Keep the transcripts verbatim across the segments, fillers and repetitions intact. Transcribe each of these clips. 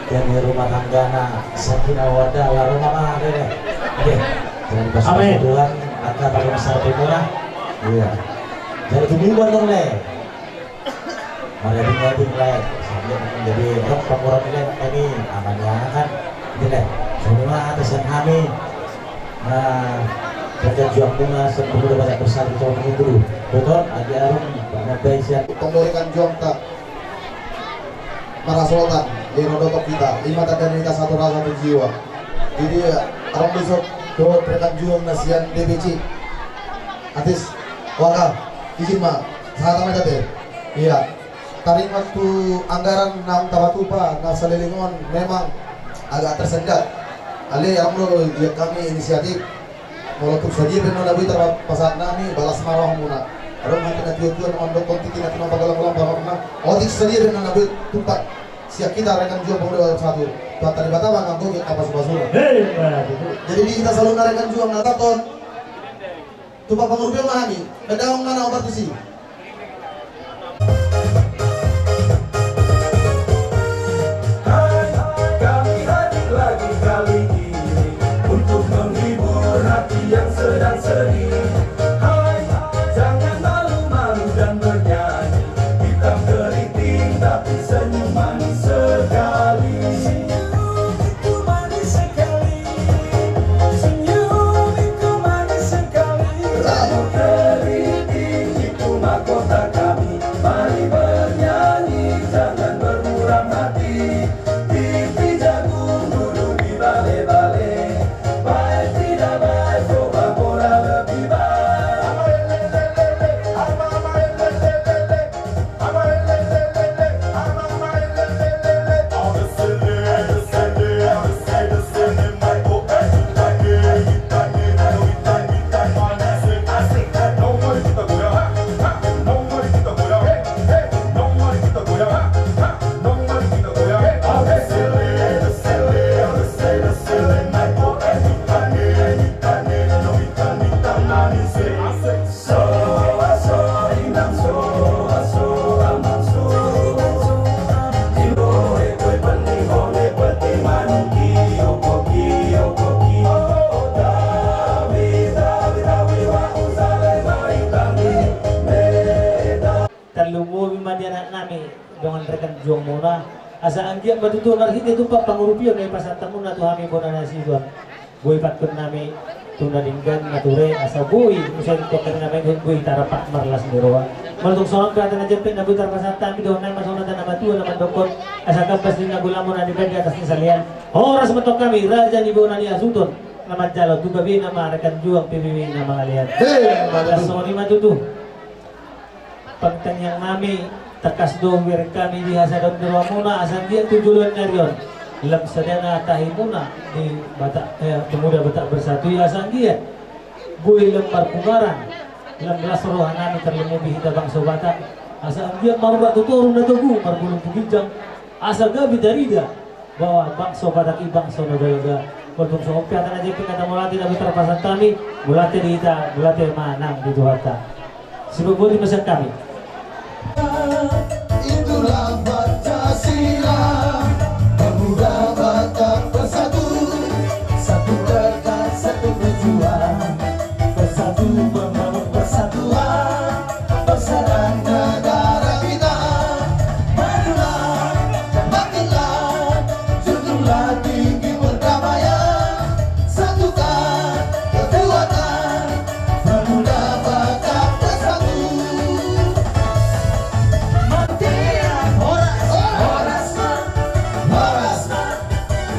Jadi rumah tanggana sakinah mawaddah warahmah, Pak, ya. Oke. Amin. Tuhan, angka paling besar pemurah. Iya. Jadi tunggu dong, Le. Mari dingin, Le. Sambil menjadi orang pemurah, Le. Ini amannya kan. Ini, Le. Semua atas yang kami. Nah, kerja juang pun sepuluh dapat bersatu tahun dulu. Betul, ada arum, ada baik siap. Pemurikan juang tak. Marhasohotan, di rodotok hita, ima tanda ni hita satu rasa, satu jiwa. Jadi, adong do dison dohot rekan juang na sian D P C. Atis, waka, izin ma, sahata ma i ate. Iya. Taringot tu anggaran naung tapatupa, na saleleng on memang agak tersendat. Alai adong do di hami inisiatif. Molo tung sadia pe na boi tarpasahat nami, balas ma rohamuna. Adong hata ni na tuatua na mandok, tingki na tumompa, golanggolang pamorna. Otik sadia pe na boi tumpak sian hita rekan juang Pemuda Bersatu. Tuhan Debata ma nanggo hapasupasu. Hei, baik. Jadi di hita saluhutna rekan juang na tongtong tumpak pangurupion ma hami. Pedang mana obat besi. Hai, kami hadir lagi kali ini untuk menghibur hati yang sedang sedih. Hai, jangan malu-malu dan bernyanyi, hitam keriting tapi senyum manis sekali. Senyum itu manis sekali. Senyum itu manis sekali. Rambut keriting itu mahkota kami. Mari bernyanyi, jangan bermurah hati. Titi jagung dulu di bale-bale. Baik tidak baik, coba bola lebih baik. Tarlumobi ma di anak nami, dongan rekan juang muna. Asa anggiat ma tutu marhite tumpak pangurupion na dipasahat hamuna tu hami bona ni situan. Boi pantun nami tu na denggan na ture, asa boi muse tongtong nami boi tarpammarlas ni roha. Molo tung songon pe hata na jempek na boi tarpasahat hami, dohonon nami ma songon hata ni na matua na mandokkon, asa gambas ni na gulamuna na dibege atas ni salean. Horas ma tong hami raja ni bona ni hasuhuton na manjalo, tu gabena ma rekan juang P B B na mangalean. Hei, mantap. Songon i ma tutu. Pangtangiang nami, tangkas do hubereng hami di hasadaon ni rohamuna, asa anggiat tu joloan ni ari on lam sada na tahimuna di Batak, eh, Pemuda Batak Bersatu i, asa anggiat boi lam marpungaran, lam las roha nami, tarlumobi hita bangso Batak, asa anggiat marurat tu toru na togu, marbulung tu ginjang, asa gabe tarida bahwa bangso Batak i bangso na balga. Molo tung songon pe hata na jempek, hata mauliate na boi tarpasahat hami, mauliate di hita, mauliate ma nang di Tuhanta. Siboan boti ma sian hami. Itulah Pancasila, pemuda Batak bersatu, satu tekad, satu tujuan, bersatu membangun persatuan. Persatuan negara kita, majulah dan bangkitlah, junjunglah tinggi perdamaian, satukan kekuatan, pemuda Batak bersatu. Matian horas, horas, horas, horas,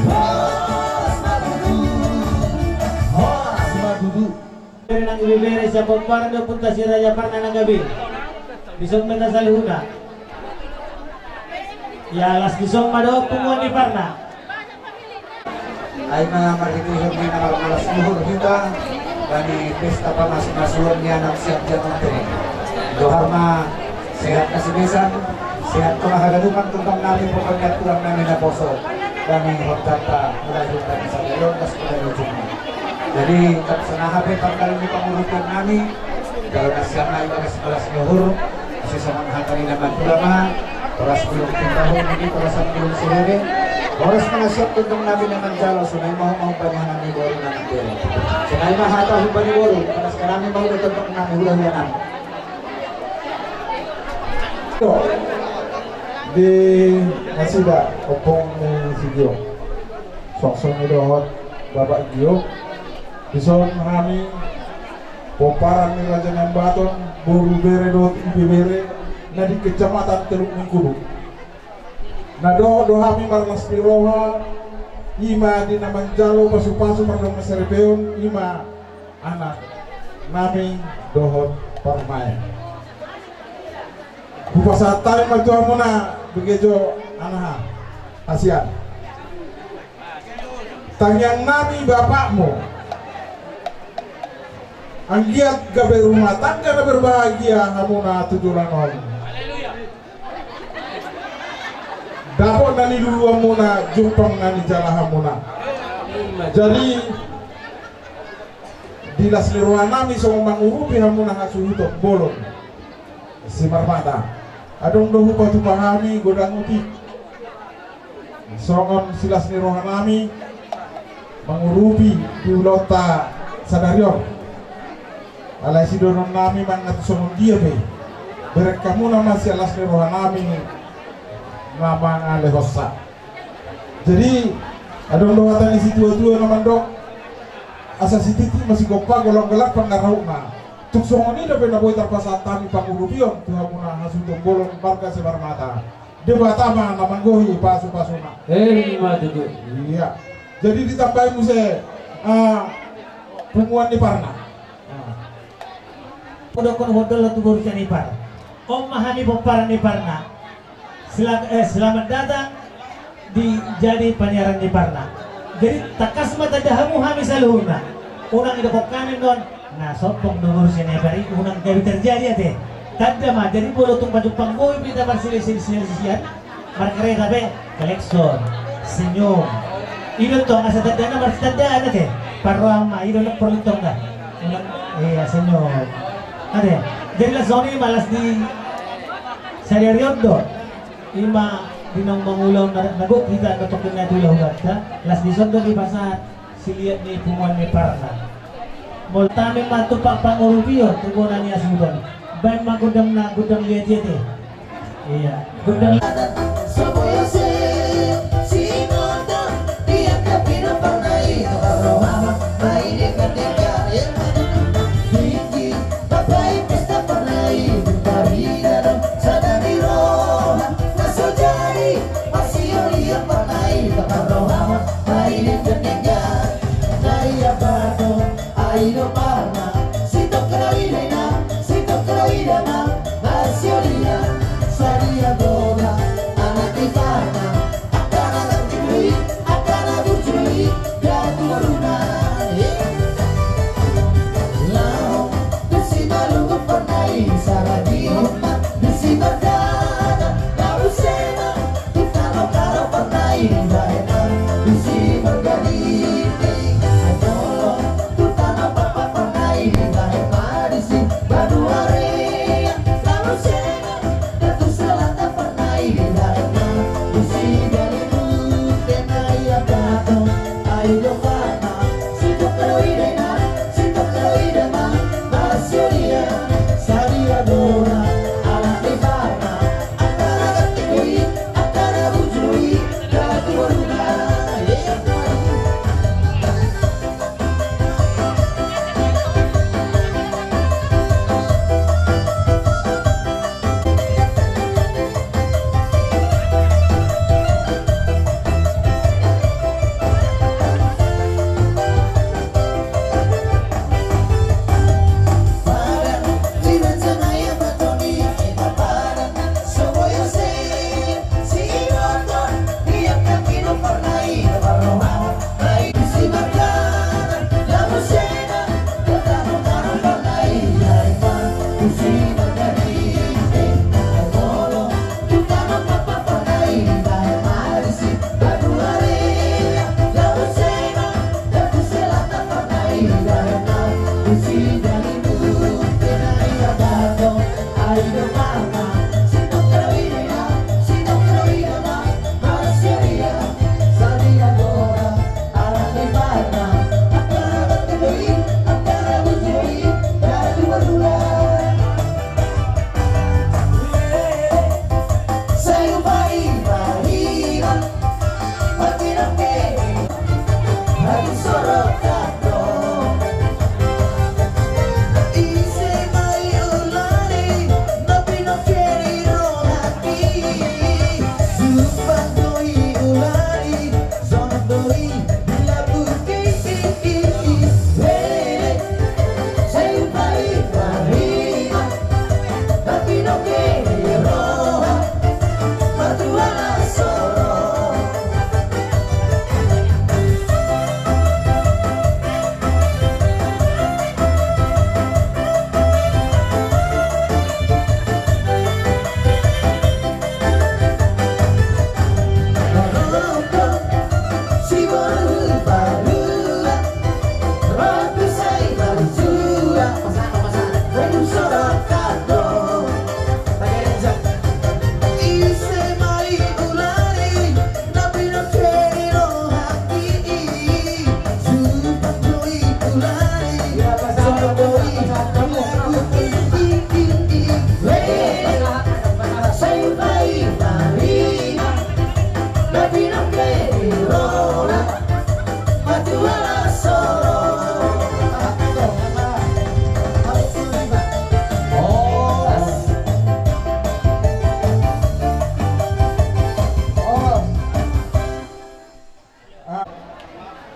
horas, horas. Nang ibebere sian pomparan do Punta Siraja Parna na gabe. Dison ma hita saluhutna. Ia las dison ma dohot punguan ni Parna. Ai ma marhitehon ni na marmalas ni uhur hita bani pesta pamasumasuon ni anak sian Januntri. Johar ma sehat na sibesan, sehat tu na haganupan, tumpang nami, pokokna tulang nami naposo. Bani hotanta mulai hutani sadari on das pada ujungna. Jadi tangkas songon aha pe tangkas ni pangurupion nami, jalo nasiam ma i bagas malas ni uhur. Asi songon hata ni na mandula ma, horas bulung Timbahung, ini horas bulung Sirere. Horas ma na siap tondong nami na manjalo, sonai ma homa humbani hami boru na manjalo. Sonai ma hata humbani boru, panas kanami ma huda tondong nami huda huda nami. Di nasida ompung ni si Gio. Songon i dohot bapak Gio. Dison hami pomparan ni Raja Nambaton, boru bere dohot ibebere na di Kecamatan Teluk Mengkudu. Na dohot do hami marlas ni roha, i ma di na manjalo pasupasu mardongan saripeon, i ma anak nami dohot parumaen. Hupasahat hami ma tu hamuna begejo anaha, hasian. Tangiang nami bapakmu. Anggiat gabe rumah tangga na berbahagia hamuna tu joloan on. Dapot na niluluanmuna, jumpang na nijalahanmuna. Jadi di las ni roha nami songon mangurupi hamuna hasuhuton bolon Simarmata. Adong do hupatupa hami godang utik songon silas ni roha nami mangurupi di ulaonta sadari on. Alai sidohonon nami manang tu songon dia pe, bereng hamuna ma silas ni roha nami na mangalehonsa. Jadi adong do hata ni situatua na mandok, asa sititi ma sigompa, golanggolang pangarahutna. Tung songon i dope na boi tarpasahat hami pangurupion tu hamuna hasuhuton bolon marga Simarmata. Debata ma na manggohi pasupasuna. Emma tutu. Ia. Jadi ditambai muse, ah, punguan ni parna. Ah. Podokkon hudok tu boru sian ipar. On ma hami pomparan ni parna. Sela-, eh, selamat datang di jadi paniaran ni parna. Jadi tangkas ma tanda hamu hami saluhutna. Unang idokkon hami annon na sompong do boru sian ipar i, unang gabe terjadi ate. Tanda ma, jadi molo tung pajumpang boi pe hita marsilih-silih sian markareta pe, klakson, senyum. I do tong asa tandana marsitandaan ate. Parroham ma, i do na porlu tong da. Ia senyum. Ate. Jadi las on i ma las ni sadari on do. I ma di naung mangula on na, na gok hita na tokkin na tu hulahulanta, las dison do dipasahat siliat ni punguan ni parna. Molo hami ma tumpak pangurupion tu bona ni hasuhuton, baen ma gondang na gondang liat i ate. Ia gondang.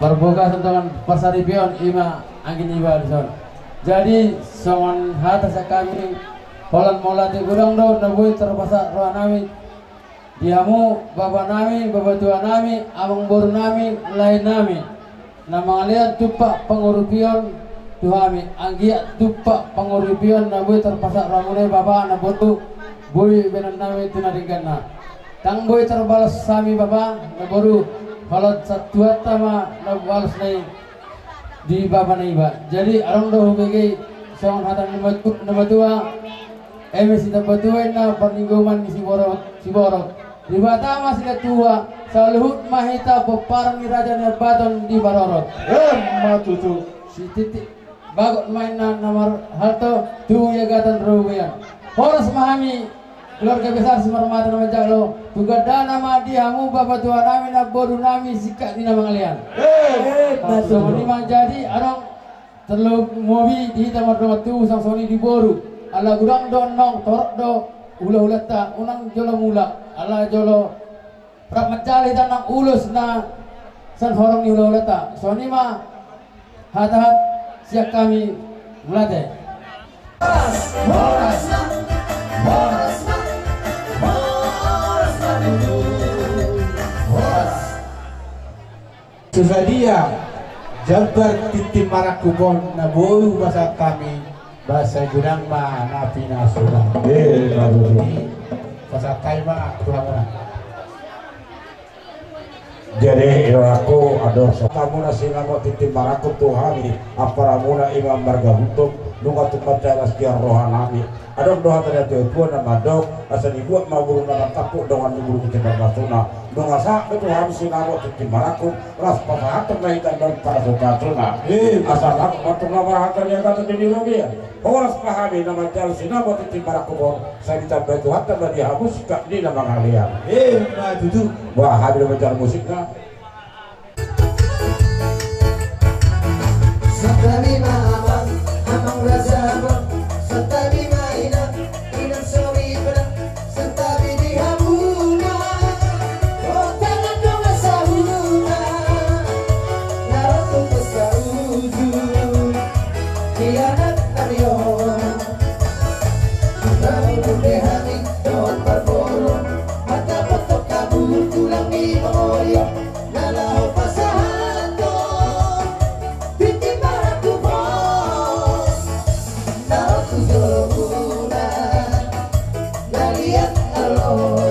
Parbagason dongan parsaripeon i ma anggi niba dison. Jadi songon hata sian hami, holan mauliate godang do na boi tarpasahat rohanami di hamu bapanami, bapatuanami, amangborunami, laenami na mangalean tumpak pangurupion tu hami, anggiat tumpak pangurupion na boi tarpasahat rohamuna i bapa na boru, boi baenonnami tu na dengganna. Ndang boi tarbalos hami bapa na boru, holan sian Tuhanta ma na balosna i di bapa na iba. Jadi adong do hubege songon hata ni matu-, na matua, eme sitambatua inna parlinggoman ni siborok, siborok. Debata ma silatua, saluhut ma hita pomparan ni Raja Nababan diparorot. Emma tutu. Sititi bagot ma inna na marhalto tu iagatan robean. Horas ma hami keluarga besar Simarmata na manjalo, tu gandana ma di hamu bapatuanami, namborunami, singkat ni na mangalean. Eh, songon i ma jadi adong tarlumobi di hita mardongan tubu, songon i di boru. Ala godang do annon, torop do hulahulanta, unang jolo mulak, ala jolo rap manjalo hita nang ulos na sian horong ni hulahulanta. Songon i ma hata-hata sian hami, mauliate. Horas, horas, horas, horas. Sadia jambar tintin marangkup on na boi hupasahat hami, ba sai godang ma na pinasuna. Eh, bagus. Jadi pasahat hami ma tu hamuna. Jadi, iwaku, adong so hamuna sinamot tintin marangkup tu hami, ampara muna ima marga Gultom, nunga tumpak jalas tiar rohanami. Adong do hata ni natuatua na mandok, asa dibuat ma bulu na martampuk dongan ni bulu ni timbang basuna. Nunga sahat be tu hami sinamot tintin marangkup, laos pasahathon ma hita dohot parasuhupasuna. Eh. Asa nangkok ma antong na marhata ni agatan di robean. Horas ma hami na manjalo sinamot tintin marangkup on, sai ditambai Tuhanta ma di hamu singkat ni na mangalean. Eh, emma tutu. Bah, hami na manjalo musikna. Santabi ma amang, amang raja on. Santabi ma inang, inang soripada. Santabi di hamuna, oh, tangan dongan sahuta. Na ro tu pesta ujung, hianat nami on. Nami pun de hami dohot parboru, mata potok kabul tulang ni mangori. Na laho pasahathon tintin marangkup on, na ro tu jolomuna, na liat alo.